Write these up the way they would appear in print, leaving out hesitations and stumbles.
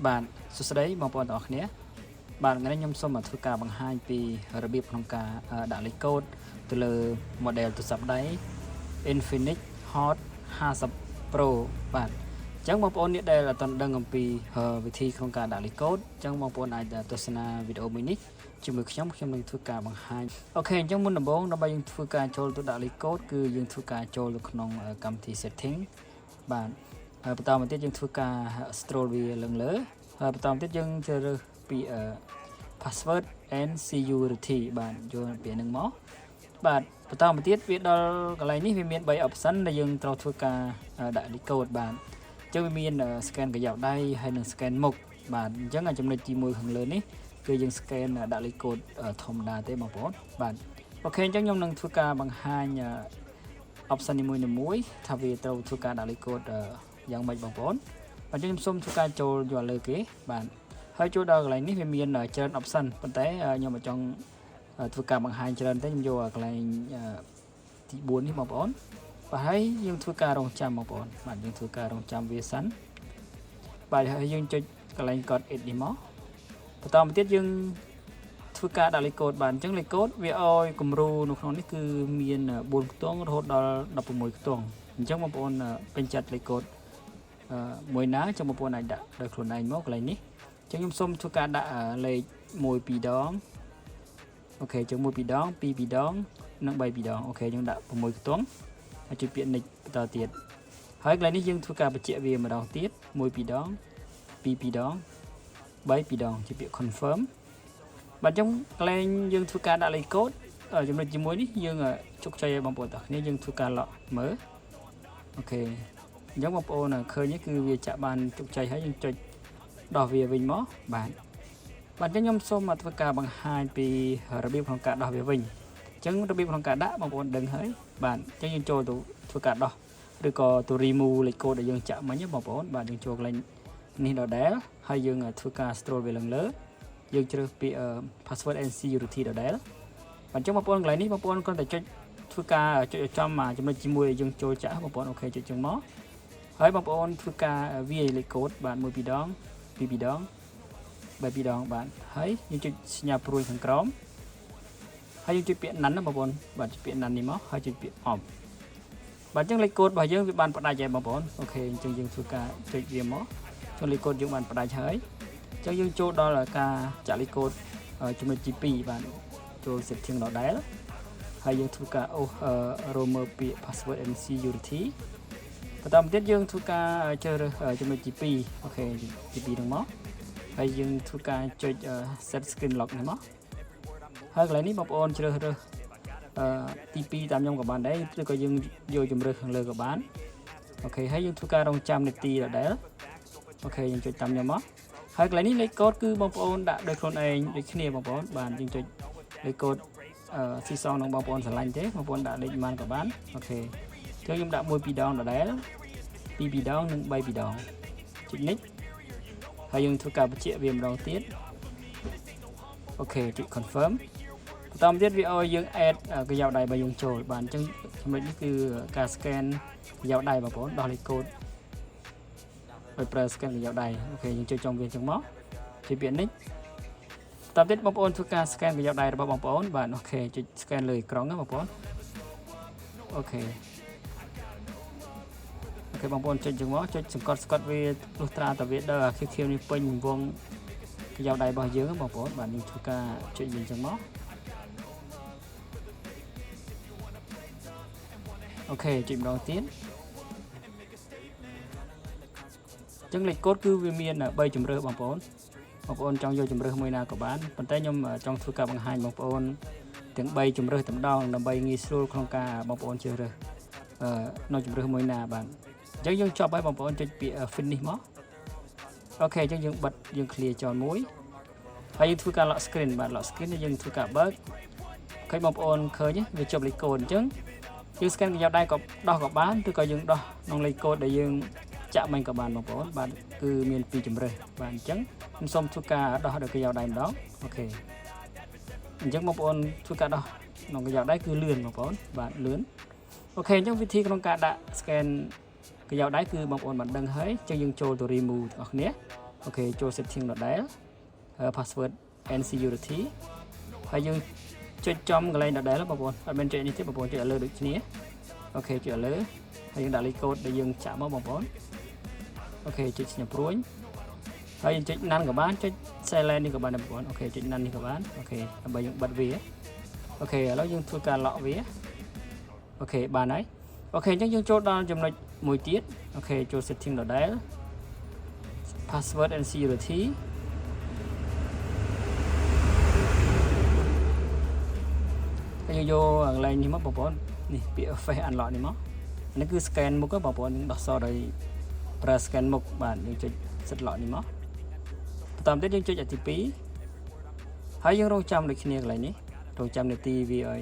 បាទសួស្តីបងប្អូនទាំងអស់គ្នាបាទថ្ងៃនេះខ្ញុំសូមមកធ្វើការបង្ហាញពីរបៀបក្នុងការដាក់លេខកូដទៅលើ model ទូរស័ព្ទដៃ Infinix Hot 50 Pro បាទអញ្ចឹងបងប្អូននេះដែលអត់ទាន់ដឹងអំពីវិធីក្នុងការដាក់លេខកូដអញ្ចឹងបងប្អូនអាចទស្សនាវីដេអូមួយនេះជាមួយខ្ញុំខ្ញុំនឹងធ្វើការបង្ហាញ OK អញ្ចឹងមុនដំបូងដើម្បីយើងធ្វើការចូលទៅដាក់លេខកូដគឺយើងធ្វើការចូលទៅក្នុងកម្មវិធី setting បាទហើយបន្តមកទៀតយើងធ្វើការ scroll វាឡើងលើហើយបន្តមកទៀតយើងជ្រើសរើសពី password and security បាទយកពាក្យហ្នឹងមកបាទបន្តមកទៀតវាដល់កន្លែងនេះវាមាន3 option ដែលយើងត្រូវធ្វើការដាក់លេខកូដបាទអញ្ចឹងវាមាន scan ក្រយៅដៃហើយនិង scan មុខបាទអញ្ចឹងចំណុចទី1ខាងលើនេះគឺយើង scan ដាក់លេខកូដធម្មតាទេបងប្អូនបាទ OK អញ្ចឹងខ្ញុំនឹងធ្វើការបង្ហាញ option នីមួយៗថាវាត្រូវធ្វើការដាក់លេខកូដយ៉ាងម៉េចបងប្អូនបាទខ្ញុំសូមធ្វើការចូលយកលើគេបាទហើយចូលដល់កន្លែងនេះវាមានច្រើន option ប៉ុន្តែខ្ញុំអត់ចង់ធ្វើការបង្ហាញច្រើនទេខ្ញុំយកកន្លែងទី4នេះបងប្អូនបាទហើយយើងធ្វើការរងចាំបងប្អូនបាទយើងធ្វើការរងចាំវាសិនបាទហើយយើងចុចកន្លែង got it នេះមកបន្តមកទៀតយើងធ្វើការដាក់លេខកូដបាទអញ្ចឹងលេខកូដវាឲ្យគំរូនៅក្នុងនេះគឺមាន4ខ្ទង់រហូតដល់16ខ្ទង់អញ្ចឹងបងប្អូនពេញចិត្តលេខកូដមួយណាចឹងបងប្អូនអាចដាក់ដោយខ្លួនឯងមកកន្លែងនេះអញ្ចឹងខ្ញុំសូមធ្វើការដាក់លេខ1 2ដង OK ចឹង1 2ដង2 2ដងនិង3 2ដង OK យើងដាក់6ខ្ទង់ហើយចុចពាក្យ next បន្តទៀតហើយកន្លែងនេះយើងធ្វើការបញ្ជាក់វាម្ដងទៀត1 2ដង2 2ដង3 2ដងជាពាក្យ confirm បាទអញ្ចឹងកន្លែងយើងធ្វើការដាក់លេខកូដចំណុចជាមួយនេះយើងជោគជ័យឲ្យបងប្អូនទាំងគ្នាយើងធ្វើការ lock មើល OK អញ្ចឹងបងប្អូនឃើញគឺវាចាក់បានជោគជ័យហើយយើងចុចដោះវាវិញមកបាទបាទអញ្ចឹងខ្ញុំសូមមកធ្វើការបង្ហាញពីរបៀបក្នុងការដោះវាវិញអញ្ចឹងរបៀបក្នុងការដាក់បងប្អូនដឹងហើយបាទអញ្ចឹងយើងចូលទៅធ្វើការដោះឬក៏ទៅ remove លេខកូដដែលយើងចាក់មិញបងប្អូនបាទយើងចូលកន្លែងនេះដដែលហើយយើងធ្វើការ scroll វាឡើងលើយើងជ្រើសពាក្យ password and security ដដែលបាទអញ្ចឹងបងប្អូនកន្លែងនេះបងប្អូនគ្រាន់តែចុចធ្វើការចុចឲ្យចំមកចំណុចជាមួយដែលយើងចូលចាក់បងប្អូន OK ចុចចឹងមកហើយបងប្អូនធ្វើការវាយលេខកូដបាទ1 2ដង2 2ដង3 2ដងបាទហើយយើងចុចសញ្ញាព្រួយខាងក្រោមហើយយើងចុចពាក្យ none ណាបងប្អូនបាទចុចពាក្យ none នេះមកហើយចុចពាក្យ off បាទអញ្ចឹងលេខកូដរបស់យើងវាបានផ្ដាច់ហើយបងប្អូន OK អញ្ចឹងយើងធ្វើការចុចវាមកចុះលេខកូដយើងបានផ្ដាច់ហើយអញ្ចឹងយើងចូលដល់ការចាក់លេខកូដចំណុចទី2បាទចូល setting ដដែលហើយយើងធ្វើការអូសរមើលពាក្យ password and security បន្តមកទៀតយើងធ្វើការជ្រើសរើសចំណុចទី2 OK ទី2ហ្នឹងមកហើយយើងធ្វើការចុច set screen lock នេះមកហើយកន្លែងនេះបងប្អូនជ្រើសរើសអឺទី2តាមខ្ញុំក៏បានដែរឬក៏យើងយកជំរើសខាងលើក៏បាន OK ហើយយើងធ្វើការរងចាំនាទីដដែល OK យើងចុចតាមខ្ញុំមកហើយកន្លែងនេះលេខកូដគឺបងប្អូនដាក់ដោយខ្លួនឯងដូចគ្នាបងប្អូនបាទយើងចុចលេខកូដអឺស៊ីសងនឹងបងប្អូនស្រឡាញ់ទេបងប្អូនដាក់លេខប៉ុន្មានក៏បាន OK ចឹងខ្ញុំដាក់1 2ដងដដែល2 2ដងនិង3 2ដងចុច next ហើយយើងធ្វើការបញ្ជាក់វាម្ដងទៀត OK ចុច confirm បន្តមកទៀតវាឲ្យយើង add ក្រយៅដៃរបស់យើងចូលបាទអញ្ចឹងចំណុចនេះគឺការ scan ក្រយៅដៃបងប្អូនដោះលេខកូដដោយប្រើ scan ក្រយៅដៃ OK យើងចុចចំវាអញ្ចឹងមកចុចពាក្យនេះបន្តទៀតបងប្អូនធ្វើការ scan ក្រយៅដៃរបស់បងប្អូនបាទ OK ចុច scan លើអេក្រង់ណាបងប្អូន OK OK បងប្អូនចុចចឹងមកចុចសង្កត់ស្កត់វាលុះត្រាតែវាដើរអាខៀវៗនេះពេញវងក្រយៅដៃរបស់យើងបងប្អូនបាទយើងធ្វើការចុចវាចឹងមក OK ចុចម្ដងទៀតអញ្ចឹងលេខកូដគឺវាមាន3ជម្រើសបងប្អូនបងប្អូនចង់យកជម្រើសមួយណាក៏បានប៉ុន្តែខ្ញុំចង់ធ្វើការបង្ហាញបងប្អូនទាំង3ជម្រើសតែម្ដងដើម្បីងាយស្រួលក្នុងការបងប្អូនជ្រើសរើសអឺនៅជម្រើសមួយណាបាទអញ្ចឹងយើងចប់ហើយបងប្អូនចុចពាក្យ finish មក OK អញ្ចឹងយើងបិទយើង clear ចោលមួយហើយយើងធ្វើការ lock screen បាទ lock screen យើងធ្វើការបើកឃើញបងប្អូនឃើញវាជាប់លេខកូដអញ្ចឹងយើង scan ក្រយៅដៃក៏ដោះក៏បានឬក៏យើងដោះក្នុងលេខកូដដែលយើងចាក់មិញក៏បានបងប្អូនបាទគឺមានពីរជម្រើសបាទអញ្ចឹងខ្ញុំសូមធ្វើការដោះដោយក្រយៅដៃម្ដង OK អញ្ចឹងបងប្អូនធ្វើការដោះក្នុងក្រយៅដៃគឺលឿនបងប្អូនបាទលឿន OK អញ្ចឹងវិធីក្នុងការដាក់ scan ក្រយៅដៃគឺបងប្អូនបានដឹងហើយអញ្ចឹងយើងចូលទៅ remove ទាំងអស់គ្នា។ OK ចូល setting ដដែល password and security ហើយយើងចុចចំកន្លែងដដែលបងប្អូនអត់មែនចុចនេះទេបងប្អូនចុចឲ្យលើដូចគ្នា OK ចុចឲ្យលើហើយយើងដាក់លេខកូដដែលយើងចាក់មកបងប្អូន OK ចុចសញ្ញាព្រួញហើយយើងចុច none ក៏បានចុច silent នេះក៏បានដែរបងប្អូន OK ចុច none នេះក៏បាន OK ដើម្បីយើងបិទវា OK ឥឡូវយើងធ្វើការ lock វា OK បានហើយ OK អញ្ចឹងយើងចូលដល់ចំណុចមួយទៀត OK ចូល setting ដដែល password and security ហើយយើងយកកន្លែងនេះមកបងប្អូននេះពាក្យ face unlock នេះមកនេះគឺ scan មុខបងប្អូនយើងដោះសោដោយប្រើ scan មុខបាទយើងចុច set lock នេះមកបន្តទៀតយើងចុចអាទី2ហើយយើងរងចាំដូចគ្នាកន្លែងនេះរងចាំនាទីវាឲ្យ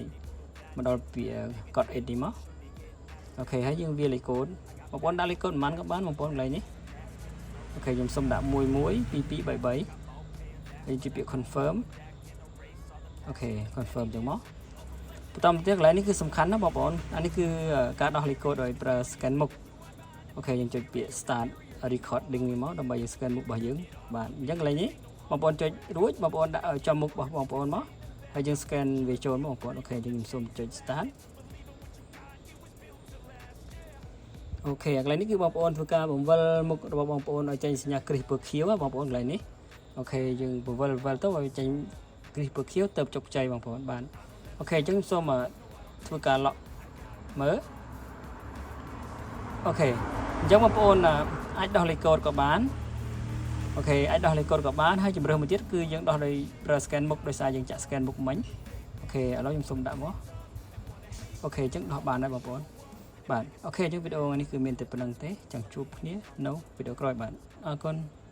មកដល់ពាក្យកត់ 8នេះមក OK ហើយយើងវាលេខកូដបងប្អូនដាក់លេខកូដប៉ុន្មានក៏បានបងប្អូនកន្លែងនេះ OK ខ្ញុំសុំដាក់1 1 2 2 3 3ហើយជាពាក្យ confirm OK confirm ចឹងមកបន្តមកទៀតកន្លែងនេះគឺសំខាន់ណាស់បងប្អូនអានេះគឺការដោះលេខកូដដោយប្រើ scan មុខ OK យើងចុចពាក្យ start recording នេះមកដើម្បីយើង scan មុខរបស់យើងបាទអញ្ចឹងកន្លែងនេះបងប្អូនចុចរួចបងប្អូនដាក់ឲ្យចំមុខរបស់បងប្អូនមកហើយយើង scan វាចូលមកបងប្អូន OK យើងខ្ញុំសូមចុច start OK កន្លែងនេះគឺបងប្អូនធ្វើការបង្វិលមុខរបស់បងប្អូនឲ្យចេញសញ្ញាគ្រីសពណ៌ខៀវបងប្អូនកន្លែងនេះ OK យើងបង្វិលវិលទៅឲ្យចេញគ្រីសពណ៌ខៀវទៅជោគជ័យបងប្អូនបាទ OK អញ្ចឹងសូមធ្វើការ lock មើល OK អញ្ចឹងបងប្អូនអាចដោះលេខកូដក៏បាន OK អាចដោះលេខកូដក៏បានហើយជម្រើសមួយទៀតគឺយើងដោះដោយប្រើ scan មុខដោយសារយើងចាក់ scan មុខមិញ OK ឥឡូវខ្ញុំសូមដាក់មក OK អញ្ចឹងដោះបានហើយបងប្អូនបាទ OK អញ្ចឹងវីដេអូនេះគឺមានតែប៉ុណ្ណឹងទេចាំជួបគ្នានៅវីដេអូក្រោយបាទអរគុណ។